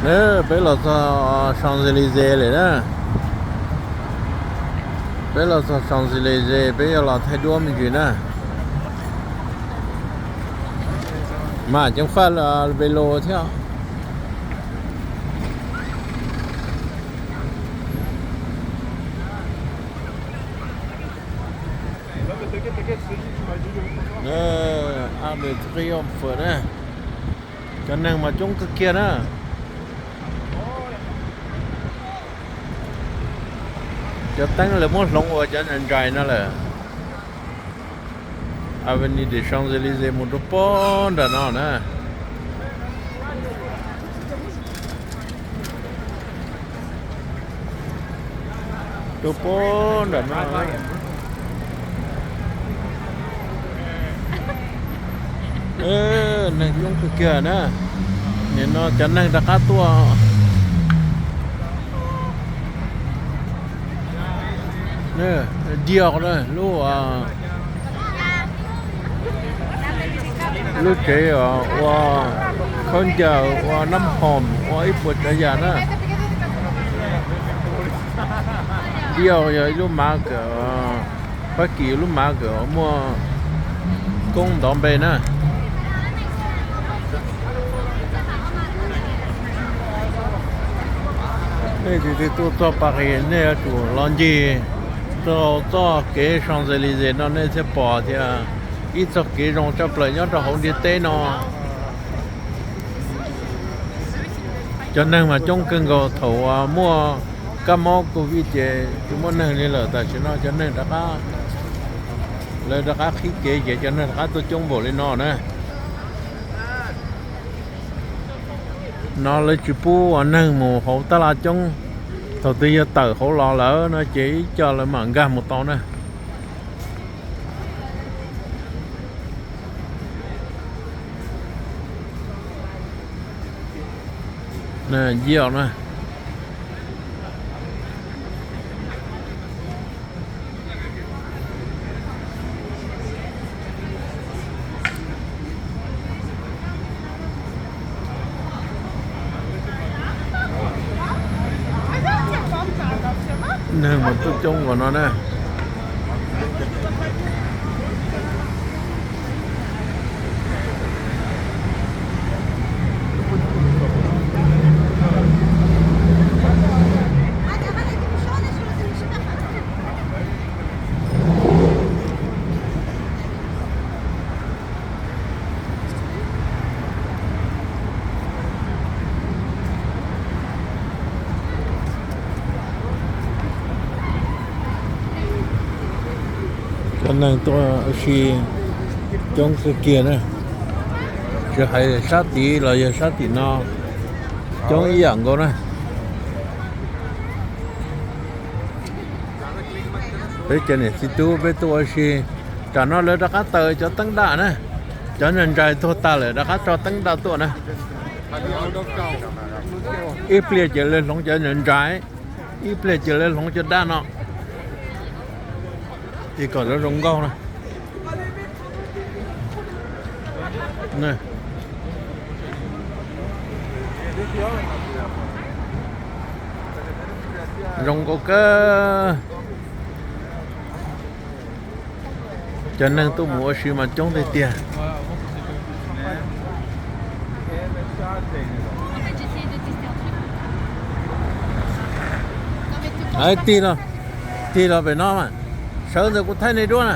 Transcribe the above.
Peb los txog Champs-Élysées lawm na. Peb los txog Champs-Élysées, peb yuav los thaij duab me ntsis na. Mas ceev faj velo thiab. Arc de Triomphe na. Cov neeg mas coob kawg kiag na. Cov teeb lawv muab hloov ua cov ntsais no lawm. Avenue des Champs-Élysées mus rau pem nram no na. Rau pem nram no. Neeg coob kawg kiag na. Nim no cov neeg rov qab tuaj. Dior na, lub, lub tsev ua khaub ncaws, ua nab hoom, ua ib puas tsav yam na. Dior yog ib lub mav kawm, Fab Kis lub mav kawm muaj koob ntov npe na. Nej tus twg tuaj txog Paris nej yuav tsum los ncig rau txoj kev Champs-Élysées no nej thiaj pom tias ib txoj kev zoo tshaj plaws nyob rau hauv ntiaj teb no. Cov neeg mas coob kawg nkaus, thaum uas muaj kab mob covid ces tsis muaj neeg li lawm, tam sim no cov neeg rov qab, lawv rov qab qhib kev ces cov neeg rov qab tuaj coob npaum li no na. No lawv tsis pub ua neeg mus hauv tab laj coob, thaum twg yog tawm hauv los lawm no ces ib co lawv mam nkag mus tau na. Nciaj na. Neeg mas tuaj coob nkaus no na. Cov neeg tuaj ua si coob kawg kiag na, tsis hais sab tid los yog sab tim no coob ib yam nkaus na. Peb cov niam txiv tub peb tuaj ua si, tam no lawv rov qab taws cov teeb daj na, cov ntsais tuag tag lawm rov qab tso teeb daj tuaj na. Ib pliag ces lawv hloov cov ntsais, ib pliag ces lawv hloov cov daj no, es kom zoo zoo nkauj na. Zoo nkauj kawg. Cov neeg tuaj mus ua si mas coob tiag tiag. Tig los, tig los pem no mas, sawv ntawd kuv thaij nej duab na.